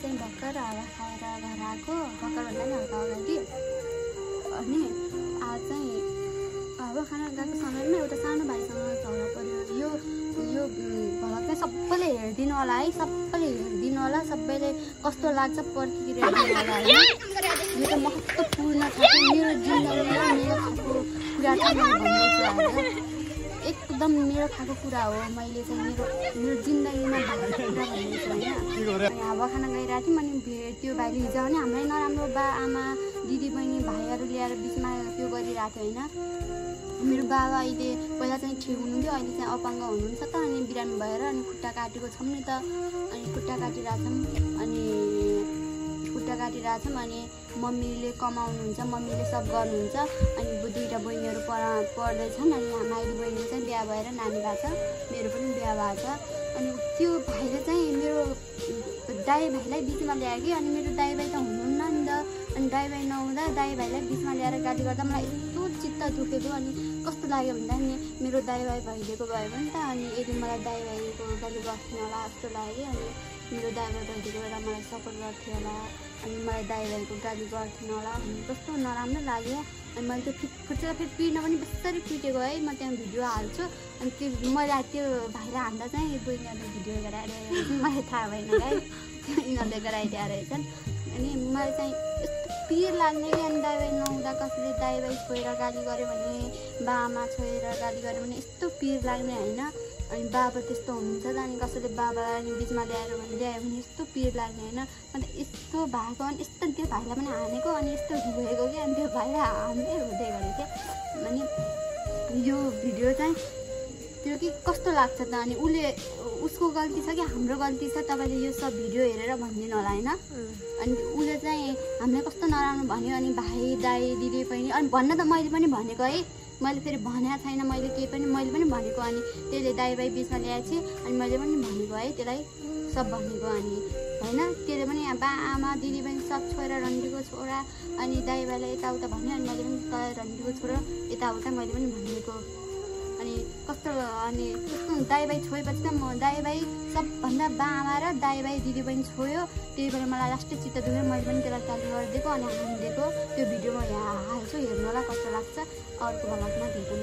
चाहिँ भर्खर हावा खाएर घर आएको, भर्खर भन्दा नि हल्का अगाडि। अनि आज चाहिँ हावा खान गएको समयमा एउटा सानो भाइसँग झगडा पर्यो। यो भ्लग चाहिँ सबैले हेरिदिनु होला है, सबैले हेरिदिनु होला, सबैले कस्तो लाग्छ प्रतिक्रिया दिनु होला है। यो त महत्त्वपूर्ण छ कि मेरो जिन्दगीमा मेरो खाएको कुरा चाहिँ मैले भन्दैछु होइन, एकदम मेरो खाएको कुरा हो। मैले चाहिँ मेरो जिन्दगीमा भएको कुरा भन्दैछु होइन। हावा खान गइरहेको थियौँ, अनि त्यो भाइले हिजो भने हामीलाई नराम्रो बा आमा दिदी बहिनी भाइहरू ल्याएर बिचमा त्यो गरिरहेको थियो होइन। मेरो बाबा अहिले पहिला चाहिँ ठिक हुनुहुन्थ्यो, अहिले चाहिँ अपाङ्ग हुनुहुन्छ त, अनि बिरामी भएर अनि खुट्टा काटेको छौँ नि त, अनि खुट्टा काटिरहेछौँ अनि मम्मीले कमाउनुहुन्छ, मम्मीले सब गर्नुहुन्छ, अनि दुईवटा बहिनीहरू पढ्दैछन्, अनि माइली बहिनीले चाहिँ बिहा भएर नानी भएको छ, मेरो पनि बिहा भएको छ। अनि त्यो भाइले चाहिँ मेरो दाइ भाइलाई बिचमा ल्यायो कि, अनि मेरो दाइ भाइ त हुनुहुन्न नि त, अनि दाइ भाइ नहुँदा दाइ भाइलाई बिचमा ल्याएर गाली गर्दा मलाई यस्तो चित्त दुखेको। अनि कस्तो लाग्यो भन्दा नि मेरो दाइ भाइ भइदिएको भयो भने त, अनि यदि मलाई दाइ भाइको गाली गर्थेन होला जस्तो लाग्यो। अनि मेरो दाइ भाइ भइदिएको बेला मलाई सपोर्ट गर्थ्यो होला, अनि मलाई दाइ भाइको गाली गर्थेन होला भन्ने कस्तो नराम्रो लाग्यो। अनि मैले त्यो खुट्टा फेरि पिर्न पनि बेसरी पिटेको है, म त्यहाँ भिडियो हाल्छु। अनि त्यो मैले त्यो भाइलाई हाल्दा चाहिँ बहिनीहरूले भिडियो गराएर मलाई थाहा भएन है, यिनीहरूले गराइदिएर रहेछन्। अनि मलाई चाहिँ यस्तो पिर लाग्ने कि, अनि दाइ भाइ नहुँदा कसैले दाइ भाइ छोएर गाली गऱ्यो भने, बाआमा छोएर गाली गऱ्यो भने यस्तो पिर लाग्ने होइन। अनि बाबा त्यस्तो हुनुहुन्छ त, अनि कसैले बाबालाई बिचमा ल्यायो भने यस्तो पिर लाग्ने होइन। अन्त यस्तो भएको, अनि यस्तो त्यो भाइलाई पनि हानेको, अनि यस्तो धुएको कि, अनि त्यो भाइलाई हान्दै हुँदै गरेको थियो। अनि यो भिडियो चाहिँ त्यो कि कस्तो लाग्छ त, अनि उसको गल्ती छ कि हाम्रो गल्ती छ, तपाईँले यो सब भिडियो हेरेर भनिदिनु होला होइन। अनि उसले चाहिँ हामीलाई कस्तो नराम्रो भन्यो, अनि भाइ दाइ दिदी पनि, अनि भन्न त मैले पनि भनेको है, मैले फेरि भनेको छैन, मैले केही पनि मैले पनि भनेको। अनि त्यसले दाइ भाइ बिचमा ल्याएपछि अनि मैले पनि भनेको है, त्यसलाई सब भनेको। अनि होइन त्यसले पनि बा आमा दिदी बहिनी सब छोएर रन्डीको छोरा, अनि दाइ भाइलाई यताउता भन्यो, अनि मैले पनि रन्डीको छोरा यताउता मैले पनि भनिदिएको। अनि कस्तो दाइ भाइ छोएपछि त म दाइ भाइ सबभन्दा बा आमा र दाइ भाइ दिदी बहिनी छोयो, त्यही भएर मलाई लास्टै चित्त दुखेर मैले पनि त्यसलाई गाली गरिदिएको अनि हानिदिएको। त्यो भिडियो म यहाँ हाल्छु, हेर्नु होला कस्तो लाग्छ। अर्को भ्लगमा भेटौँ।